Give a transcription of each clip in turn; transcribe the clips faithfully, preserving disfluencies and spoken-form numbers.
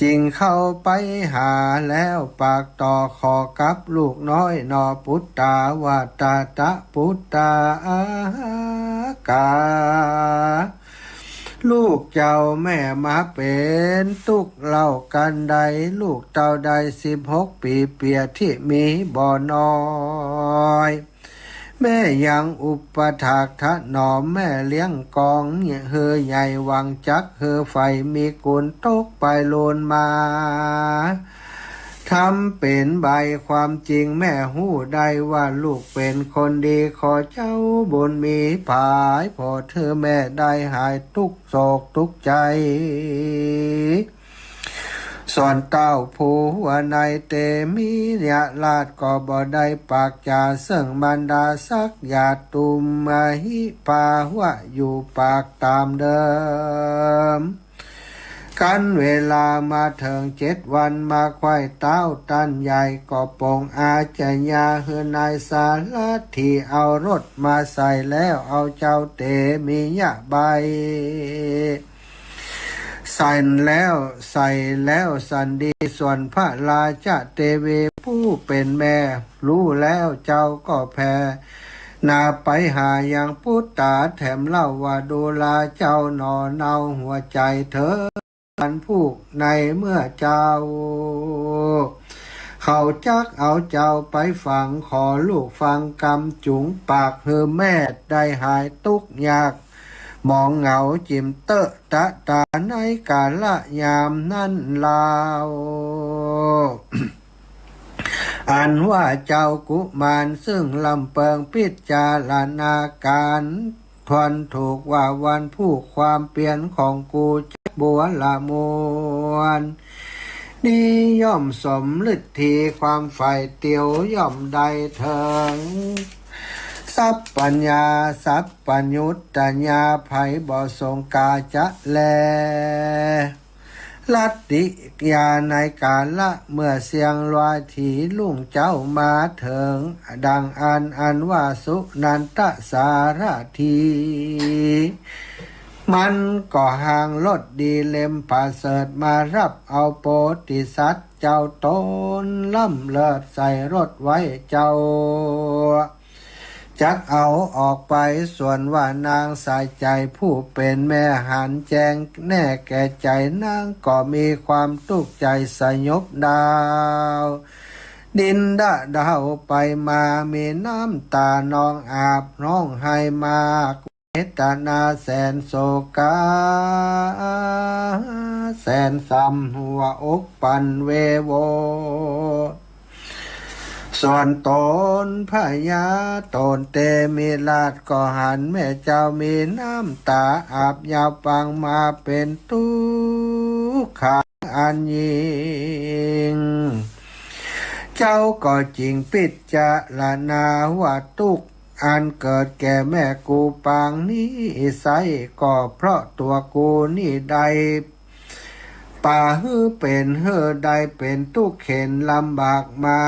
จึงเข้าไปหาแล้วปากต่อขอกับลูกน้อยหนอ ปุตตา ว่า ตะตะ ปุตตา กา ลูกเจ้าแม่มาเป๋นตุ๊กข์เล่ากันใด ลูกเต้าได้สิบหกปี๋เปีย ทิมีบ่น้อย แม่ยังอุปถากถนอม แม่เลี้ยงก๋องหื้อใหญ่ หวังจักหื้อใฝ่มีกุณ ตกไปลูนมา ทำเป๋นใบความจริง แม่ฮู้ได้ว่าลูกเป๋นคนดี ขอเจ้าบุญมีผายโผดหื้อแม่ได้หายตุ๊กข์โศกตุ๊กข์ใจ๋ ส่วนเต้าผู้ว่าในเตมียราชก็บ่ได้ปากจ๋าเซิ่งมารดาสักหยาด ตุมหิภาวะอยู่ปากต๋ามเดิม กั๋นเวลามาเถิงเจ็ดวัน มาใคว่เต๊าตันใหญ่ ก็ปงอาชญาหื้อนายสารัตถีเอารถมาใส่แล้ว เอาเจ้าเตมียะใบ ใส่แล้ว ใส่แล้วสันดี ส่วนพระราชเตวีผู้เป๋นแม่ ฮู้แล้วเจ้าก็แผ่หน้าไปหายังปุตตาแถมเล่าว่า ดูราเจ้าหนอเนาหัวใจ๋เถิง อันผู้ในเมื่อเจ้า เขาจักเอาเจ้าไปฝัง ขอลูกฟังกำจุ๋งปากหื้อแม่ได้หายตุ๊กข์ยาก หมองเหงาจิ่มเต๊อะตะตาในกาละยามนั้นลาว อันว่าเจ้ากุมารซึ่งลำเปิงพิจารณาก๋านทวนถูกว่าวันผู้ความเปียรของกูจักบัวละมวล นี้ย่อมสมฤทธีความใฝ่เตียวย่อมได้เถิง สัพพัญญา สัพพัญญุตญา ใผบ่สงกาจะแล รัตติยาในกาละเมื่อเสี้ยงลอยถีรุ่งเจ๊ามาเถิง ดังอั้นอันว่าสุนันทสารัตถี มันก็ฮางรถดีเล็มประเสริฐมารับเอาโพธิสัตว์เจ้าต๋นล้ำเลิศใส่รถไว้เจ้า จักเอาออกไป ส่วนว่านางสายใจ๋ผู้เป๋นแม่หันแจ้งแน่แก่ใจ๋ นางก็มีความตุ๊กข์ใจ๋สยบดาว ดินดะเดาไปมา มีน้ำต๋านองอาบ ฮ้องไห้มาก เวทนาแสนโศกา แสนซ้ำหัวอกปั่นเวโว ส่วนต๋นพญาต๋นเตมีราชก็หันแม่เจ้ามีน้ำต๋าอาบยาวปางมาเป๋นตุ๊กขังอันยิ่ง เจ้าก็จึงพิจารณาว่าตุ๊กข์อันเกิดแก่แม่กูปางนี้ไส้ ก็เพราะตั๋วกูนี้ได้ ป่าหื้อเป๋นหื้อได้เป๋นตุ๊กข์เข็ญลำบากมา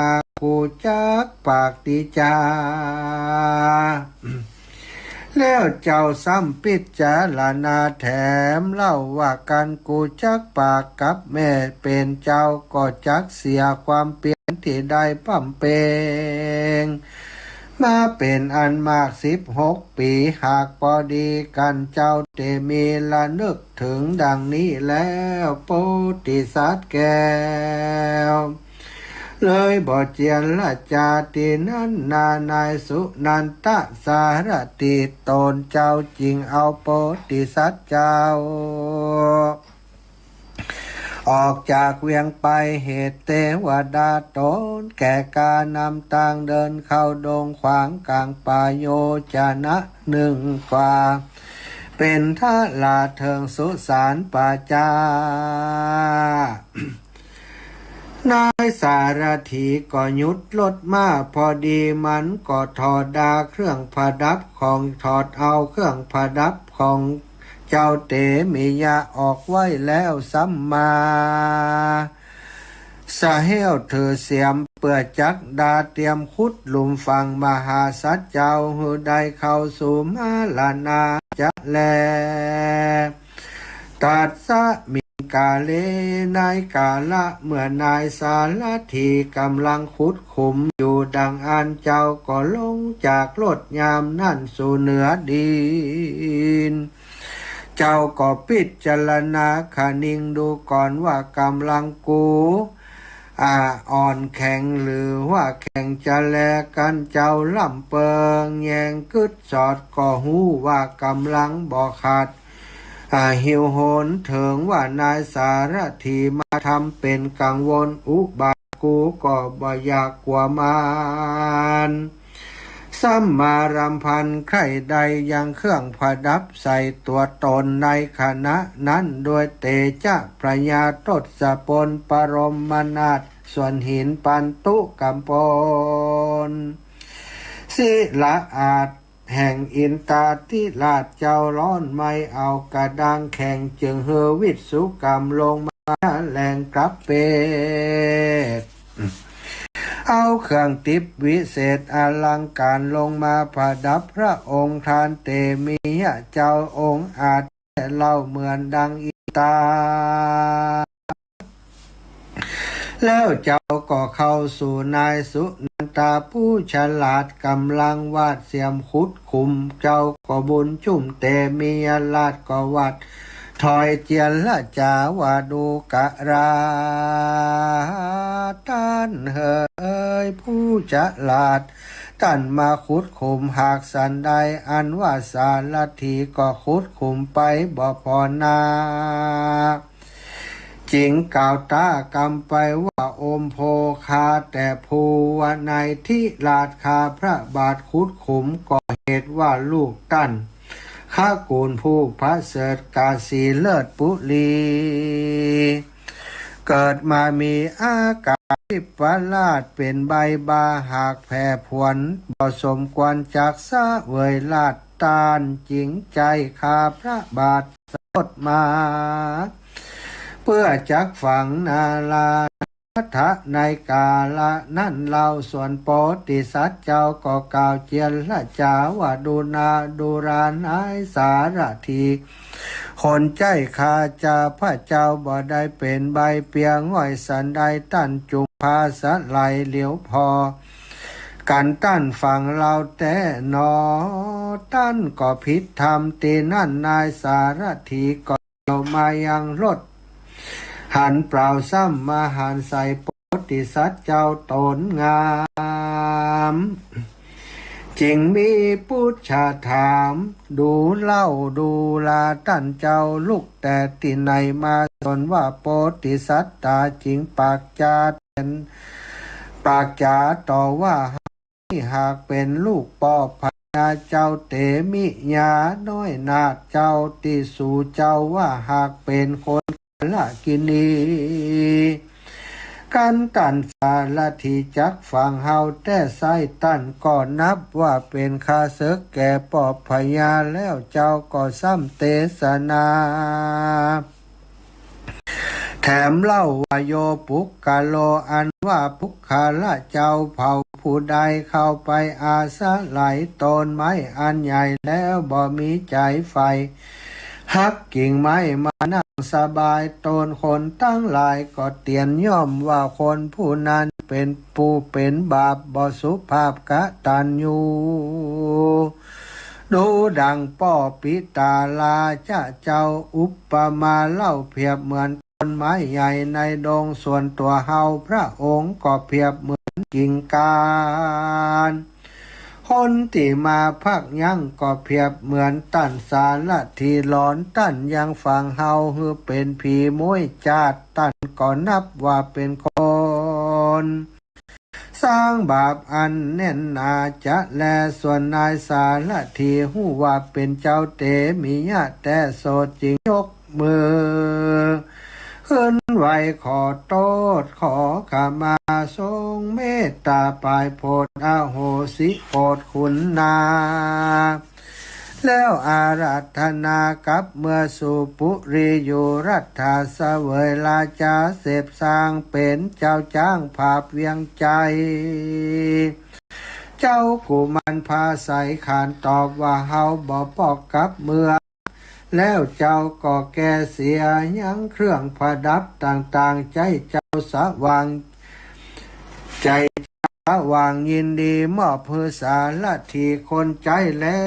กูจักปากติจา แล้วเจ้าซ้ำพิจารณาแถมเล่าว่า กันกูจักปากกับแม่เป๋นเจ้า ก็จักเสียความเปียรตี้ได้บำเพ็ญมาเป๋นอันมากสิบหกปี๋ หากปอดีกันเจ้าเตมีระนึก ถึงดังนี้แล้ว โพธิสัตว์แก้ว เลยบ่เจียรจาตี้นั้นนา นายสุนันทสารัตถีต๋นเจ้าจึงเอาโพธิสัตว์เจ้า ออกจากเวียงไป เหตุเตวดาต๋นแก่กล้านำตางเดินเข้าดงขวางก๋างป่าโยจนะนึ่งกว่า เป๋นทะลาเถิงสุสานป่าจ๊า นายสารัตถีก็หยุดรถม้า พอดีมันก็ถอดดาเครื่องประดับของ ถอดเอาเครื่องประดับของเจ้าเตมียะออกไว้แล้วซ้ำมา สะเห้วถือเสียมเปื้อจักดาเตรียมขุดหลุมฝังมหาสัตว์เจ้า หื้อได้เข้าสู่มรณาจะแล ตัสมิง กาเล ในกาละเมื่อนายสารถีก๋ำลังขุดขุมอยู่ดังอั้น เจ้าก็ลงจากรถยามนั้นสู่เหนือดิน เจ้าก็พิจารณาคะนิงดูก่อนว่าก๋ำลังกู อ่า อ่อนแข็งหรือว่าแข็งจะแลกั๋น เจ้าลำเปิงแยงกึ๊ดสอดก็ฮู้ว่าก๋ำลังบ่ขาด อ่า หิวโหยเถิงว่านายสารถีมาทำเป๋นกังวล อุบาทกูก็บ่อยากกั๋วมัน ซ้ำมารำพันใคร่ได้ยังเครื่องประดับใส่ตั๋วต๋นในขณะนั้น ด้วยเตจะพญาทศพลปรมนาถ ส่วนหินปันตุกัมพล ศิลาอาสน์แห่งอินทาธิราชเจ้า ร้อนไหม้เอากระด้างแข็ง จึงหื้อวิสสุกรรมลงมาแหลงกลับเปต เอาเครื่องทิพย์วิเศษอลังก๋านลงมาประดับพระองค์ทานเตมียะเจ้าองค์อาจแท้เล่าเหมือนดังอินทา แล้วเจ้าก็เข้าสู่นายสุนันทาผู้ฉลาดก๋ำลังวาดเสียมขุดขุม เจ้าก็บุญจุ่มเตมียราชก็วาด ถอยเจียรจาว่า ดูกราต้านเหยผู้ฉลาด ต้านมาขุดขุมหากสันใด อันว่าสารถีก็ขุดขุมไปบ่ผ่อนนา จึงกล่าวต๋ากำไปว่า โอมโพคาแต่ภูวะ นายทิราชข้าพระบาทขุดขุม ก็เหตุว่าลูกต้าน ขกูลผู้ประเสริฐกาสีเลิศปุรี เกิดมามีอาการวิปลาสเป๋นใบบ่าหักแผรผวน บ่สมควรจักเสวยราช ต้านจึงใจ๊ข้าพระบาทสะทดมา เปื้อจักฝังนารา ณ ในกาละนั้นเล่า ส่วนโพธิสัตว์เจ้าก็กล่าวเจียรจาว่า ดูรา ดูรานายสารถี คนใจ๊ข้าพระเจ้าบ่ได้เป๋นใบเปียง่อยสันใด ต้านจุ่มผ้าสะไหล่เหลียวผ่อกั๋น ต้านฟังเล่าแต๊หนอ ต้านก็ผิดธรรม ตี้นั้นนายสารถีก็ เตียวมายังรถ หันเปล่าซ้ำมาหันใส่โพธิสัตว์เจ้าต๋นงาม จึงมีปุจฉาถาม ดูเล่าดูราต้านเจ้าลุกแต่ตี้ไหนมา ส่วนว่าโพธิสัตว์ต๋าจึงปากจ๋าเตียน ปากจ๋าต่อว่า หากเป๋นลูกป้อพญาเจ้าเตมิยาน้อยนาถเจ้าตี้สูเจ้าว่าหากเป๋นคนกาลกิณี คันต้านสารถีจักฟังเฮาแต๊ไซร้ ต้านก็นับว่าเป๋นข้าศึกแก่ป้อพญา แล้วเจ้าก็ซ้ำเตสนา แถมเล่าว่า โยปุคคโล อันว่าปุคคละเจ้าเผ่าผู้ใดเข้าไปอาศัยต้นไม้อันใหญ่แล้วบ่มีใจ๋ใฝ่หักกิ่งไม้มานั่งสบายต๋น คนตังหลายก็เตียนย่อมว่าคนผู้นั้นเป๋นผู้เป๋นบาปบ่สุภาพกตัญญู ดูดังป้อปิตาราชะเจ้า อุปมาเล่าเปรียบเหมือนต้นไม้ใหญ่ในดง ส่วนตั๋วเฮาพระองค์ก็เปรียบเหมือนกิ่งก้าน คนตี้มาพักยั้งก็เปรียบเหมือนต้านสารถี หลอนต้านยังฟังเฮาหื้อเป๋นผีมุ้ยจาติ ต้านก็นับว่าเป๋นคน สร้างบาปอันแน่นหนาจะแล ส่วนนายสารถีฮู้ว่าเป๋นเจ้าเตมิยะแต๊โสด จึงยกมือขึ้นไหว้ขอโต้ษขอขมา ทรงเมตตาปายโผดอโหสิโผดคุณนา แล้วอาราธนากับเมือสู่ปุรี อยู่รัฐาเสวยราชาเสพสร้างเป๋นเจ้าจ๊างผาบเวียงใจ๋ เจ้ากุมารพาไสยขานตอบว่า เฮาบ่ปอกกลับเมือ แล้วเจ้าก็แก่เสีย ยังเครื่องประดับต่างๆ ใจ๊เจ้าสว่าง ใจ๊เจ้าสว่างยินดี มอบหื้อสารถีคนใจ๊แล้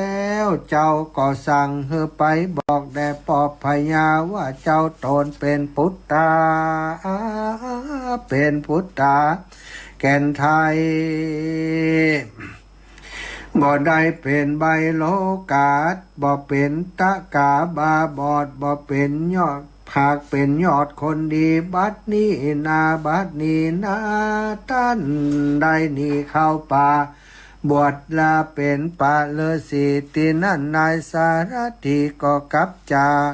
ว เจ้าก็สั่งหื้อไปบอกแด่ป้อพญาว่า เจ้าตนเป๋นปุตตา เป๋นปุตตาแก่นไทย บ่ได้เป๋นใบ้โลกา บ่เป๋นตะกาบาบอด บ่เป๋นยอด หากเป๋นยอดคนดี บัดนี้นา บัดนี้นา ต้านได้หนีเข้าป่า บวชลาเป๋นปะฤๅษี ตี้นั่นนายสารถีก็กลับจาก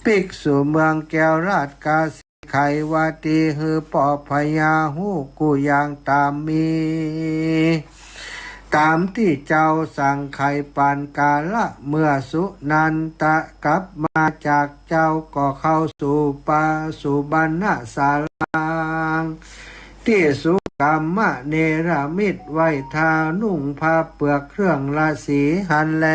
ภิกษุเมืองแก้วราชกาสี ไขวาตีหื้อป้อพญาฮู้กู้อย่างต๋ามมี ต๋ามตี้เจ้าสั่งไขปั๋นกาละ เมื่อสุนันทะกลับมาจากเจ้าก็เข้าสู่ปะ สุบรรณศาลา ตี้สุกัมมะเนรมิตไว้ ถ้านุ่งผ้าเปื้อกเครื่องละสีหั้นแล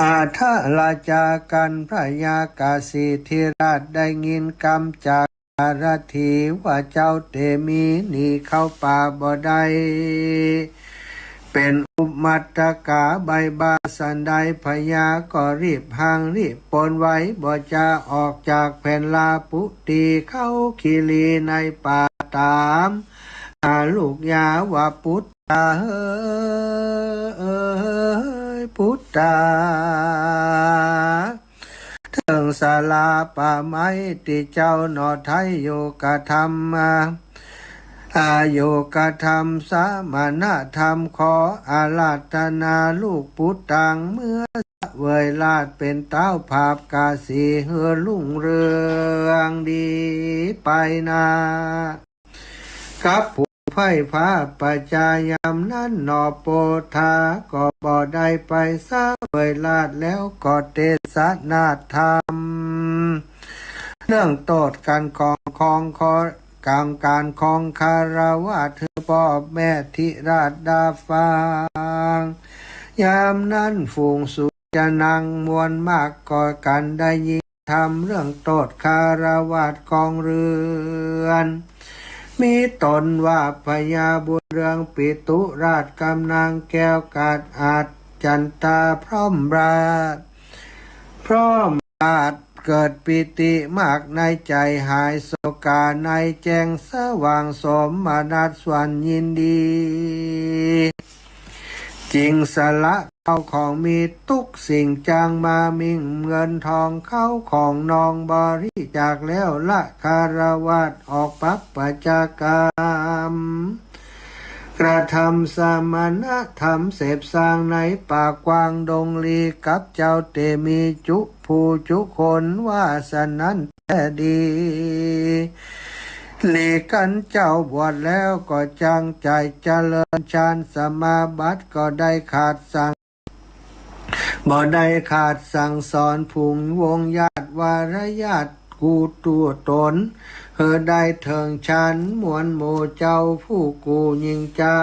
อาทะราชากัณฑ์พระยากาสีธิราชได้ยินกำจากสารถีว่าเจ้าเตมีหนีเข้าป่าบ่ได้ เป๋นอุมัตตกาใบ้บาสันใด พญาก็รีบห่างรีบปนไว้ บ่จะออกจากแผ่นลาปุตีเข้าคีรีในป่าต๋าม หาลูกยาว่า ปุตตาเอ๋ย ปุตตา เถิงสาราป่าไม้ตี้เจ้าหน่อไทยอยู่กระทำมา อาอยู่กระทำสมณธรรม ขออาราธนาลูกปุตตัง เมือเสวยราชเป๋นต๊าวผาบกาสีหื้อรุ่งเรืองดีไปนา กับผู้ใฝ่ฟ้าประชายามนั้นหน่อ โปธาก็บ่ได้ไปเสวยราช แล้วก็เตสนาธรรม เรื่องโต้ษกันของ ของ ของ กลางการของคฤหัสถ์หื้อป้อแม่ธิราชดาฟัง ยามนั้นฝูงสูงจะนังมวลมากก็กันได้ยินธรรมเรื่องโต้ษคฤหัสถ์ครองเรือน มีต๋นว่าพญาบุญเรืองปิตุราชกำนางแก้วกาดอาจันตาพร้อมราช พร้อมราชเกิดปีติมากในใจ๋ หายโศกาในแจ้งสว่างสมนัสสวรรค์ยินดี จึงสละข้าวของมีทุกสิ่งจางมามิ่งเงินทองเข้าของนองบริจาคแล้ว ละคฤหัสถ์ออกปับประชากรรม กระทำสมณธรรมเสพสร้างในป่ากว้างดงลี กับเจ้าเตมีจุผู้จุคนว่าสนั้นแต๊ดี หลีกันเจ้าบวชแล้วก็จังใจ๋เจริญฌานสมาบัติ ก็ได้ขาดสั่ง บ่ได้ขาดสั่งสอนฝูงวงญาติวรญาติกู้ตั๋วต๋น หื้อได้เถิงฌานมวลหมู่เจ้าผู้กู้ยิ่งใจ๋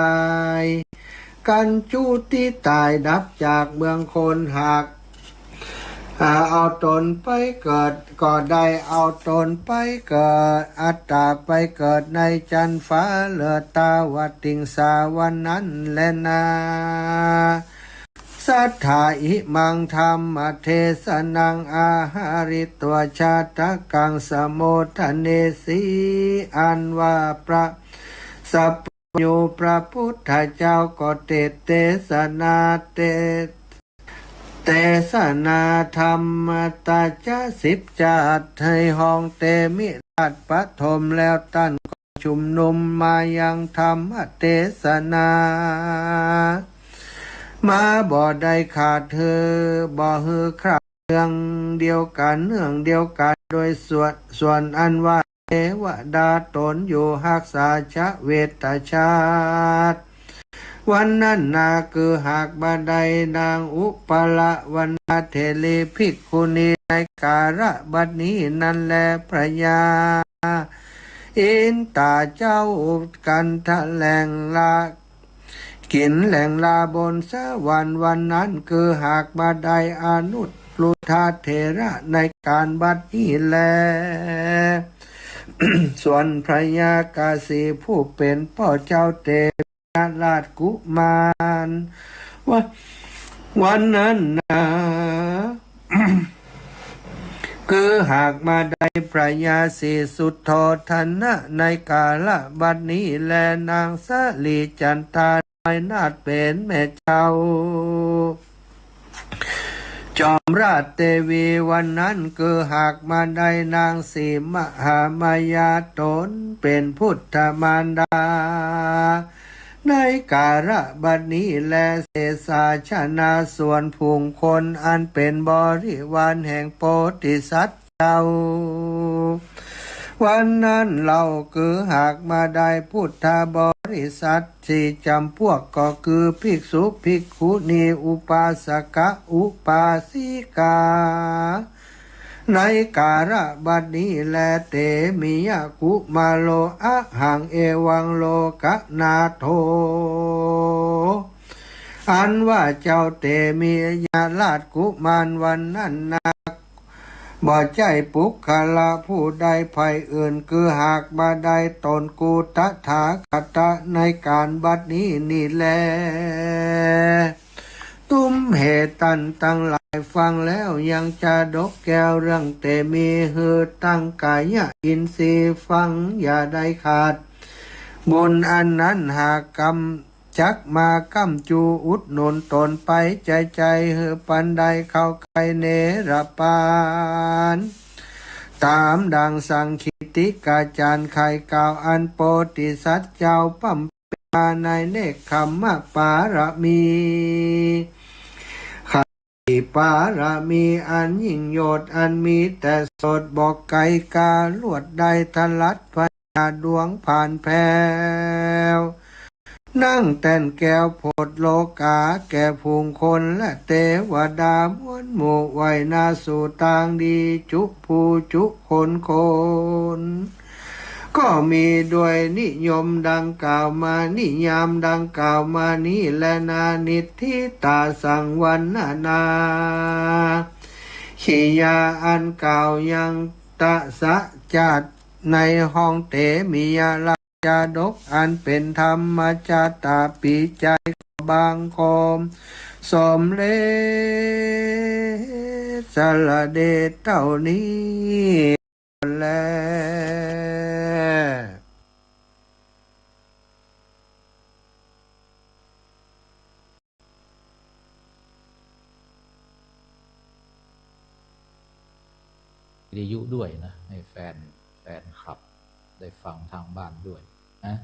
กันจุติต๋ายดับจากเมืองคน หาก อ่า เอาต๋นไปเกิด ก็ได้เอาต๋นไปเกิด อัตตาไปเกิดในจั๊นฟ้าเลิศ ตาวติงสาวันนั้นแลนา สัทธาอิมังธัมมเทสนัง อาหาริตวา ชาตกังสโมทเนสี อันว่าพระสัพพัญญูพระพุทธเจ้าก็เตสน์เตสนา เตสน์ เตสนาธรรมตะจะสิบจั๊ด หื้อฮ้องเตมิราชปฐมแล้ว ต้านก็ชุมนุมมายังธรรมเตสนา มาบ่ได้ขาด หื้อ บ่หื้อคลาด เนืองเดียวกั๋น เนืองเดียวกั๋น โดยส่วน ส่วนอันว่าเตวดาต๋นอยู่ฮักษาชะเวทชาติ วันนั้นนา คือหากบ่ได้นางอุปาลวรรณเถรีภิกขุณีในกาละบัดนี้นั้นแล พญาอินตาเจ้ากันทะแหล่งละ กิ๋นแหล่งลาบนสวรรค์วันนั้น คือหากบ่ได้อนุรุทธะเถระในก๋านบัดนี้แล ส่วนพญากาสีผู้เป๋นป้อเจ้าเต ราชกุมาร ว่าวันนั้นนา คือหากบ่ได้พญาสีสุโธทนะในกาละบัดนี้แล นางสลีจันทาน้อยนาถเป๋นแม่เจ้า จอมราชเตวีวันนั้น คือหากบ่ได้นางสีมหามายาต๋นเป๋นพุทธมารดา ในกาละบัดนี้แล เสสาชนะส่วนฝูงคนอันเป๋นบริวารแห่งโพธิสัตว์เจ้า วันนั้นเล่า คือหากบ่ได้พุทธบริษัทสี่จ๋ำพวก ก็คือภิกษุ ภิกขุณี อุปาสกะ อุปาสิกา ในกาละบัดนี้แล เตมิยะกุมารโอ อะหัง เอวัง โลกนาโถ อันว่าเจ้าเตมิยะราชกุมารวันนั้นนา บ่ใจ้ปุคคละผู้ใดใผอื่น คือหากบ่ได้ตนกูตถาคตะในก๋านบัดนี้นี่แล ตุ้มเหตันตังหลายฟังแล้ว ยังจาดกแก้วเรื่องเตมี หื้อตั้งกายะอินทรีย์ฟังอย่าได้ขาด บุญอันนั้นหากกำ จักมาก้ำจูอุดหนุนต๋นไปใจ๋ๆ หื้อปันได้เข้าใก้เนรปาน ต๋ามดังสังขีติกาจารย์ไขกล่าว อันโพธิสัตว์เจ้าบำเพ็ญมาในเนกขัมมปารมี ขันติปารมีอันยิ่งโยชน์ อันมีแต่โสตบ่ไก๋กา ลวดได้ทะลัดพญาดวงผ่านแผว นั่งแต้นแก้วโผดโลกา แก่ฝูงคนและเตวดา ม้วนหมู่ไหว้หน้าสู่ตางดี จุผู้จุคนคน ก็มีด้วยนิยมดังกล่าวมา นิยามดังกล่าวมานี้แลนา นิทธิตาสังวรรณนา ขียาอันกล่าวยังตะสะจาด ในห้องเตมิยะราชจาดกอันเป๋นธรรมจาตาปิไจยก็บังคมสมเร็จสละเดชเต้านี้แล วิทยุด้วยนะ ให้แฟน แฟนคลับได้ฟังทางบ้านด้วยนะ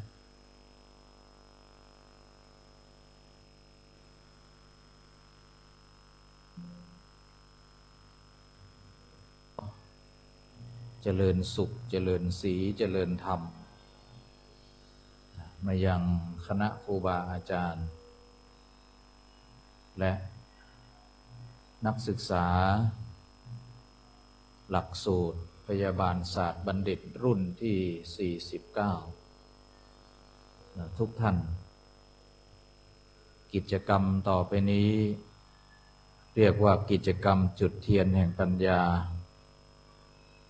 เจริญสุข เจริญสี เจริญธรรม มายังคณะครูบาอาจารย์ และนักศึกษาหลักสูตรพยาบาลศาสตร์บัณฑิตรุ่นที่สี่สิบเก้า นะ ทุกท่าน กิจกรรมต่อไปนี้ เรียกว่ากิจกรรมจุดเทียนแห่งปัญญา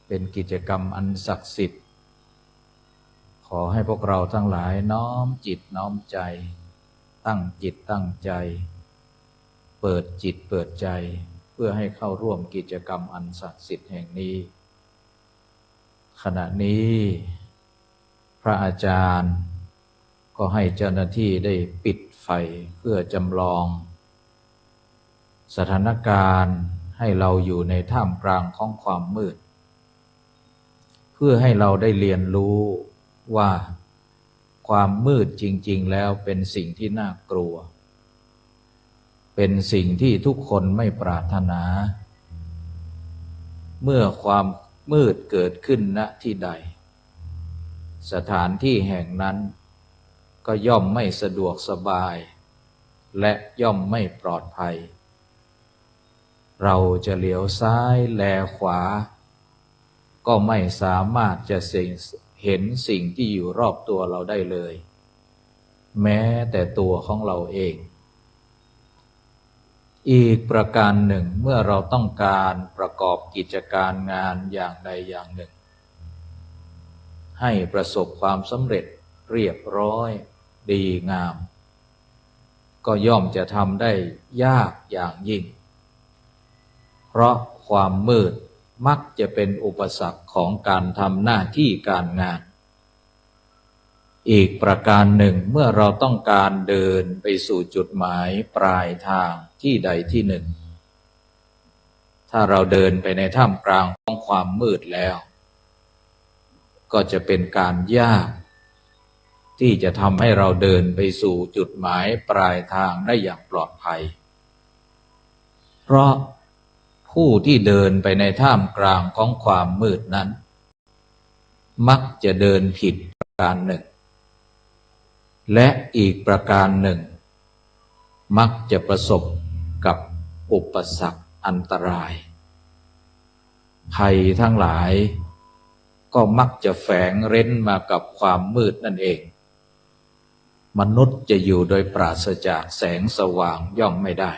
เป็นกิจกรรมอันศักดิ์สิทธิ์ ขอให้พวกเราทั้งหลายน้อมจิตน้อมใจ ตั้งจิตตั้งใจ เปิดจิตเปิดใจ เพื่อให้เข้าร่วมกิจกรรมอันศักดิ์สิทธิ์แห่งนี้ ขณะนี้ พระอาจารย์ก็ให้เจ้าหน้าที่ได้ปิดไฟเพื่อจำลองสถานการณ์ให้เราอยู่ในท่ามกลางของความมืด เพื่อให้เราได้เรียนรู้ว่าความมืดจริงๆ แล้วเป็นสิ่งที่น่ากลัว เป็นสิ่งที่ทุกคนไม่ปรารถนา เมื่อความมืดเกิดขึ้น ณ ที่ใด สถานที่แห่งนั้นก็ย่อมไม่สะดวกสบาย และย่อมไม่ปลอดภัย เราจะเหลียวซ้ายแลขวา ก็ไม่สามารถจะเห็นสิ่งที่อยู่รอบตัวเราได้เลย แม้แต่ตัวของเราเอง อีกประการหนึ่ง เมื่อเราต้องการประกอบกิจการงานอย่างใดอย่างหนึ่ง ให้ประสบความสำเร็จเรียบร้อยดีงาม ก็ย่อมจะทำได้ยากอย่างยิ่ง เพราะความมืดมักจะเป็นอุปสรรคของการทำหน้าที่การงาน อีกประการหนึ่ง เมื่อเราต้องการเดินไปสู่จุดหมายปลายทางที่ใดที่หนึ่ง ถ้าเราเดินไปในท่ามกลางของความมืดแล้ว ก็จะเป็นการยากที่จะทำให้เราเดินไปสู่จุดหมายปลายทางได้อย่างปลอดภัย เพราะผู้ที่เดินไปในท่ามกลางของความมืดนั้น มักจะเดินผิดประการหนึ่ง และอีกประการหนึ่ง มักจะประสบกับอุปสรรคอันตราย ภัยทั้งหลายก็มักจะแฝงเร้นมากับความมืดนั่นเอง มนุษย์จะอยู่โดยปราศจากแสงสว่างย่อมไม่ได้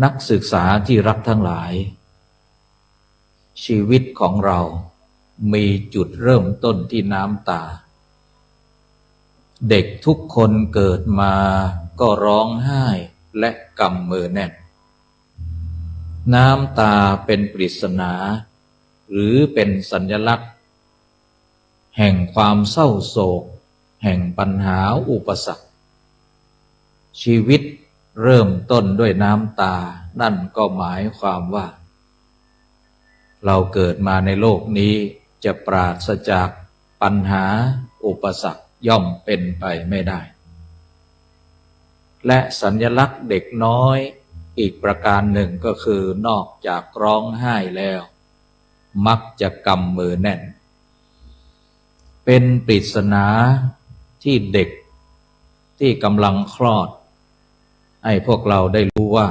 นักศึกษาที่รักทั้งหลาย ชีวิตของเรามีจุดเริ่มต้นที่น้ำตา เด็กทุกคนเกิดมาก็ร้องไห้และกำมือแน่น น้ำตาเป็นปริศนา หรือเป็นสัญลักษณ์ แห่งความเศร้าโศก แห่งปัญหาอุปสรรค ชีวิตเริ่มต้นด้วยน้ำตา นั่นก็หมายความว่า เราเกิดมาในโลกนี้จะปราศจากปัญหาอุปสรรคย่อมเป็นไปไม่ได้ และสัญลักษณ์เด็กน้อยอีกประการหนึ่งก็คือนอกจากร้องไห้แล้ว มักจะกำมือแน่น เป็นปริศนาที่เด็กที่กำลังคลอด ให้พวกเราได้รู้ว่า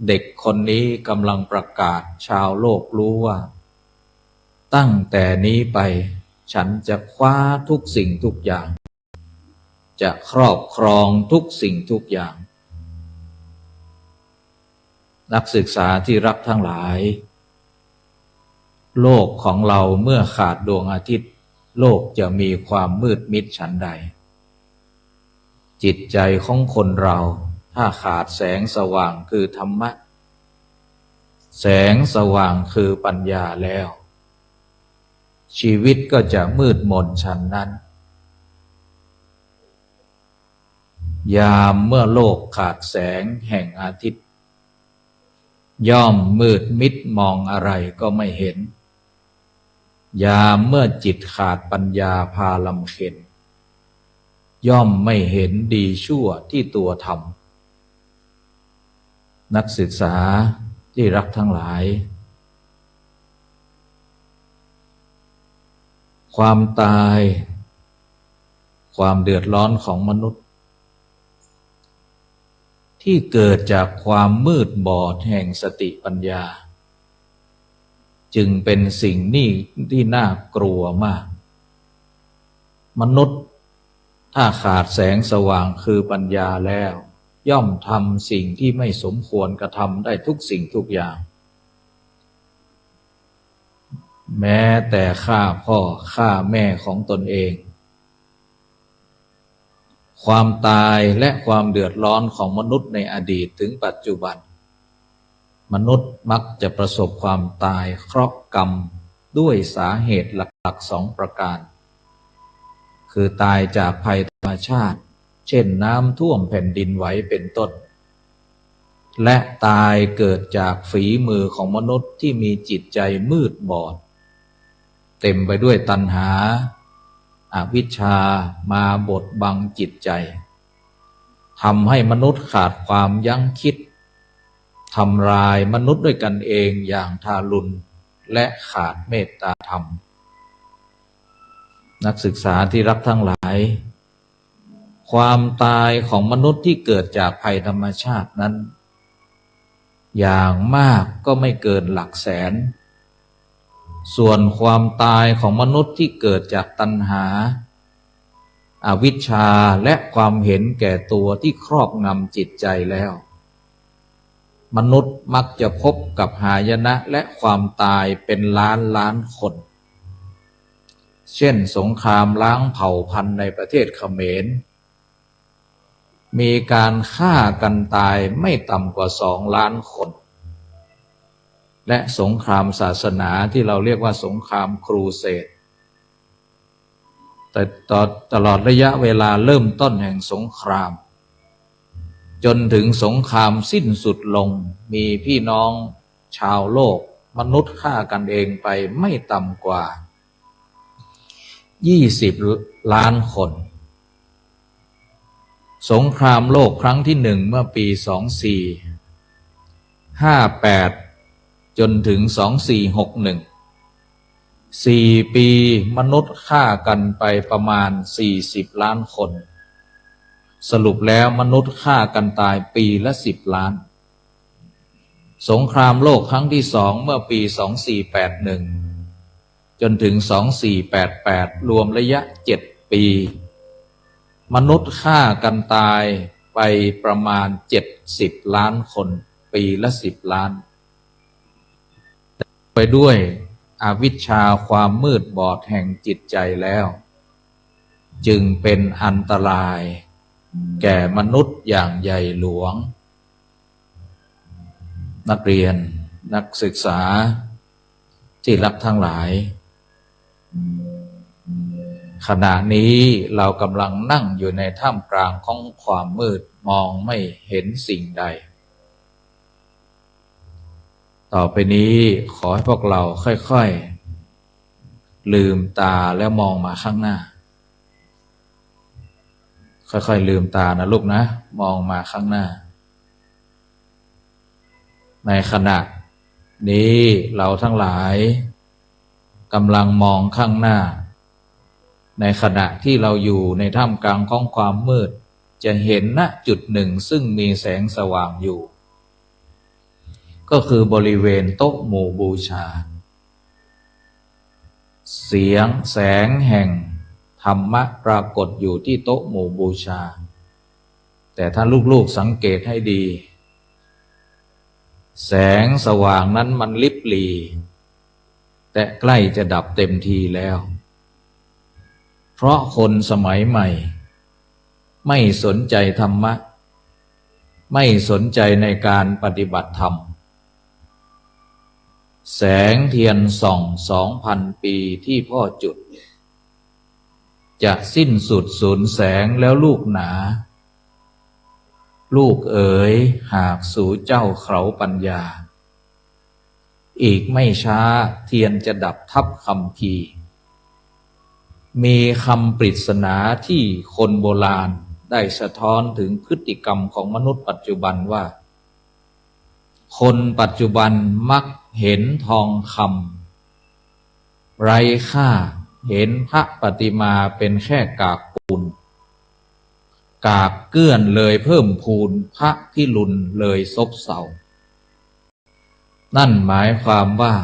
เด็กคนนี้กำลังประกาศชาวโลกรู้ว่า ตั้งแต่นี้ไปฉันจะคว้าทุกสิ่งทุกอย่าง จะครอบครองทุกสิ่งทุกอย่าง นักศึกษาที่รักทั้งหลาย โลกของเราเมื่อขาดดวงอาทิตย์ โลกจะมีความมืดมิดฉันใด จิตใจของคนเราถ้าขาดแสงสว่างคือธรรมะ แสงสว่างคือปัญญาแล้ว ชีวิตก็จะมืดมนฉันนั้น ยามเมื่อโลกขาดแสงแห่งอาทิตย์ ย่อมมืดมิดมองอะไรก็ไม่เห็น ยามเมื่อจิตขาดปัญญาพาลำเค็ญ ย่อมไม่เห็นดีชั่วที่ตัวทำ นักศึกษาที่รักทั้งหลาย ความตาย ความเดือดร้อนของมนุษย์ ที่เกิดจากความมืดบอดแห่งสติปัญญา จึงเป็นสิ่งนี่ ที่น่ากลัวมาก มนุษย์ถ้าขาดแสงสว่างคือปัญญาแล้ว ย่อมทำสิ่งที่ไม่สมควรกระทำได้ทุกสิ่งทุกอย่าง แม้แต่ฆ่าพ่อฆ่าแม่ของตนเอง ความตายและความเดือดร้อนของมนุษย์ในอดีตถึงปัจจุบัน มนุษย์มักจะประสบความตายเคราะห์กรรมด้วยสาเหตุหลักๆ สองประการ คือตายจากภัยธรรมชาติ เช่นน้ำท่วมแผ่นดินไหวเป็นต้น และตายเกิดจากฝีมือของมนุษย์ที่มีจิตใจมืดบอด เต็มไปด้วยตัณหา อวิชชามาบดบังจิตใจ ทำให้มนุษย์ขาดความยั้งคิด ทำลายมนุษย์ด้วยกันเองอย่างทารุณ และขาดเมตตาธรรม นักศึกษาที่รักทั้งหลาย ความตายของมนุษย์ที่เกิดจากภัยธรรมชาตินั้น อย่างมากก็ไม่เกินหลักแสน ส่วนความตายของมนุษย์ที่เกิดจากตัณหา อวิชชาและความเห็นแก่ตัวที่ครอบงำจิตใจแล้ว มนุษย์มักจะพบกับหายนะและความตายเป็นล้านล้านคน เช่นสงครามล้างเผ่าพันธุ์ในประเทศเขมร มีการฆ่ากันตายไม่ต่ำกว่าสองล้านคน และสงครามศาสนาที่เราเรียกว่าสงครามครูเสด แต่ตอ- ตลอดระยะเวลาเริ่มต้นแห่งสงคราม จนถึงสงครามสิ้นสุดลง มีพี่น้องชาวโลก มนุษย์ฆ่ากันเองไปไม่ต่ำกว่ายี่สิบล้านคน สงครามโลกครั้งที่หนึ่งเมื่อปีสองสี่ห้าแปด จนถึงสองสี่หกหนึ่ง สี่ปีมนุษย์ฆ่ากันไปประมาณสี่สิบล้านคน สรุปแล้วมนุษย์ฆ่ากันตายปีละสิบล้าน สงครามโลกครั้งที่สองเมื่อปีสองสี่แปดหนึ่ง จนถึงสองสี่แปดแปด รวมระยะเจ็ดปี มนุษย์ฆ่ากันตายไปประมาณเจ็ดสิบล้านคน ปีละสิบล้าน ไปด้วยอวิชชาความมืดบอดแห่งจิตใจแล้ว จึงเป็นอันตรายแก่มนุษย์อย่างใหญ่หลวง นักเรียน นักศึกษาที่รักทั้งหลาย ขณะนี้เรากำลังนั่งอยู่ในท่ามกลางของความมืด มองไม่เห็นสิ่งใด ต่อไปนี้ขอให้พวกเราค่อยๆ ลืมตาแล้วมองมาข้างหน้า ค่อยๆ ลืมตานะลูกนะ มองมาข้างหน้า ในขณะนี้เราทั้งหลายกำลังมองข้างหน้า ในขณะที่เราอยู่ในท่ามกลางของความมืด จะเห็น ณ จุดหนึ่งซึ่งมีแสงสว่างอยู่ ก็คือบริเวณโต๊ะหมู่บูชา เสียง แสงแห่งธรรมะปรากฏอยู่ที่โต๊ะหมู่บูชา แต่ถ้าลูกๆ สังเกตให้ดี แสงสว่างนั้นมันริบหรี่ แต่ใกล้จะดับเต็มทีแล้ว เพราะคนสมัยใหม่ไม่สนใจธรรมะ ไม่สนใจในการปฏิบัติธรรม แสงเทียนส่องสองพันปีที่พ่อจุด จะสิ้นสุดสูญแสงแล้วลูกหนา ลูกเอ๋ย หากสูเจ้าเขลาปัญญา อีกไม่ช้าเทียนจะดับทับคัมภีร์ มีคำปริศนาที่คนโบราณได้สะท้อนถึงพฤติกรรมของมนุษย์ปัจจุบันว่า คนปัจจุบันมักเห็นทองคำไร้ค่า เห็นพระปฏิมาเป็นแค่กากปูน กากเกื้อนเลยเพิ่มพูน พระพิรุณเลยซบเซา นั่นหมายความว่า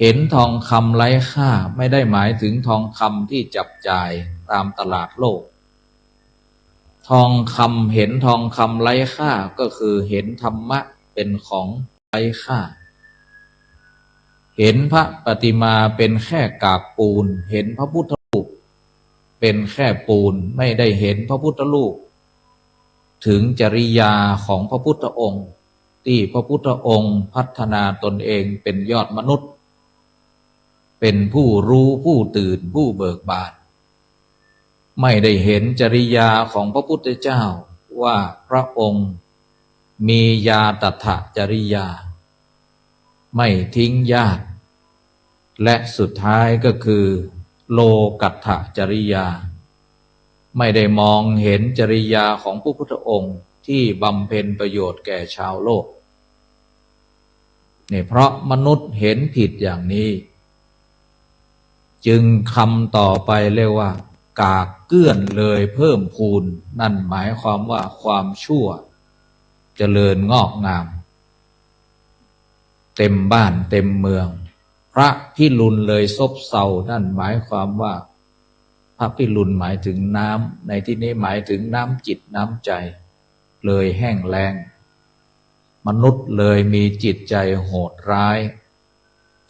เห็นทองคำไร้ค่าไม่ได้หมายถึงทองคำที่จับจ่ายตามตลาดโลก ทองคำ เห็นทองคำไร้ค่าก็คือเห็นธรรมะเป็นของไร้ค่า เห็นพระปฏิมาเป็นแค่กากปูน เห็นพระพุทธรูปเป็นแค่ปูน ไม่ได้เห็นพระพุทธรูป ถึงจริยาของพระพุทธองค์ ที่พระพุทธองค์พัฒนาตนเองเป็นยอดมนุษย์ เป็นผู้รู้ ผู้ตื่น ผู้เบิกบาน ไม่ได้เห็นจริยาของพระพุทธเจ้าว่าพระองค์มีญาตถจริยา ไม่ทิ้งญาติ และสุดท้ายก็คือโลกัตถจริยา ไม่ได้มองเห็นจริยาของพระพุทธองค์ที่บำเพ็ญประโยชน์แก่ชาวโลก นี่เพราะมนุษย์เห็นผิดอย่างนี้ จึงคำต่อไปเรียกว่า กากเกื้อนเลยเพิ่มพูน นั่นหมายความว่าความชั่วเจริญงอกงาม เต็มบ้านเต็มเมือง พระพิรุณเลยซบเซา นั่นหมายความว่า พระพิรุณหมายถึงน้ำ ในที่นี้หมายถึงน้ำจิตน้ำใจ เลยแห้งแล้ง มนุษย์เลยมีจิตใจโหดร้าย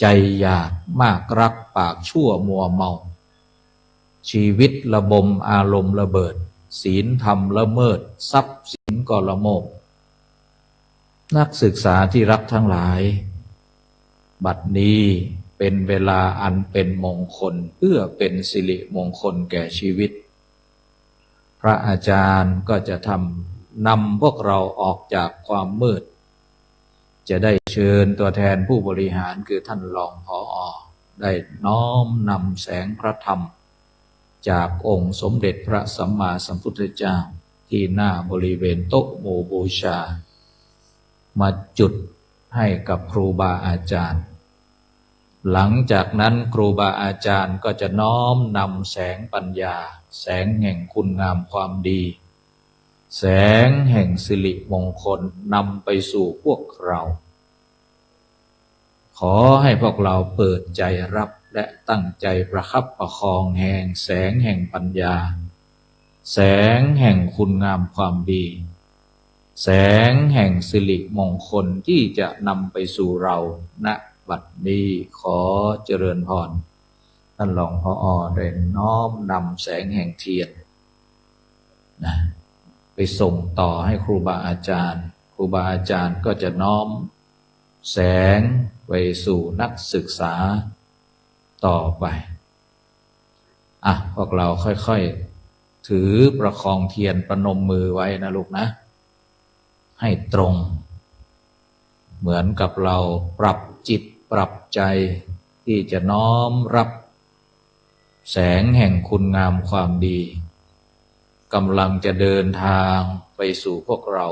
ใจหยาบมากรัก ปากชั่วมัวเมา ชีวิตระบม อารมณ์ระเบิด ศีลธรรมละเมิด ทรัพย์สินก็ละโมบ นักศึกษาที่รักทั้งหลาย บัดนี้เป็นเวลาอันเป็นมงคล เพื่อเป็นสิริมงคลแก่ชีวิต พระอาจารย์ก็จะทำ นำพวกเราออกจากความมืด จะได้เชิญตัวแทนผู้บริหารคือท่านรอง ผอ ได้น้อมนำแสงพระธรรม จากองค์สมเด็จพระสัมมาสัมพุทธเจ้า ที่หน้าบริเวณโต๊ะหมู่บูชา มาจุดให้กับครูบาอาจารย์ หลังจากนั้นครูบาอาจารย์ก็จะน้อมนำแสงปัญญา แสงแห่งคุณงามความดี แสงแห่งสิริมงคลนำไปสู่พวกเรา ขอให้พวกเราเปิดใจรับและตั้งใจประคับประคองแห่งแสงแห่งปัญญา แสงแห่งคุณงามความดี แสงแห่งสิริมงคลที่จะนำไปสู่เรา ณ บัดนี้ ขอเจริญพร ท่านรอง ผอ ได้น้อมนำแสงแห่งเทียนนะ ไปส่งต่อให้ครูบาอาจารย์ ครูบาอาจารย์ก็จะน้อมแสงไปสู่นักศึกษาต่อไป อ่ะ พวกเราค่อยๆ ถือประคองเทียน ประนมมือไว้นะลูกนะ ให้ตรง เหมือนกับเราปรับจิตปรับใจที่จะน้อมรับแสงแห่งคุณงามความดี กำลังจะเดินทางไปสู่พวกเรา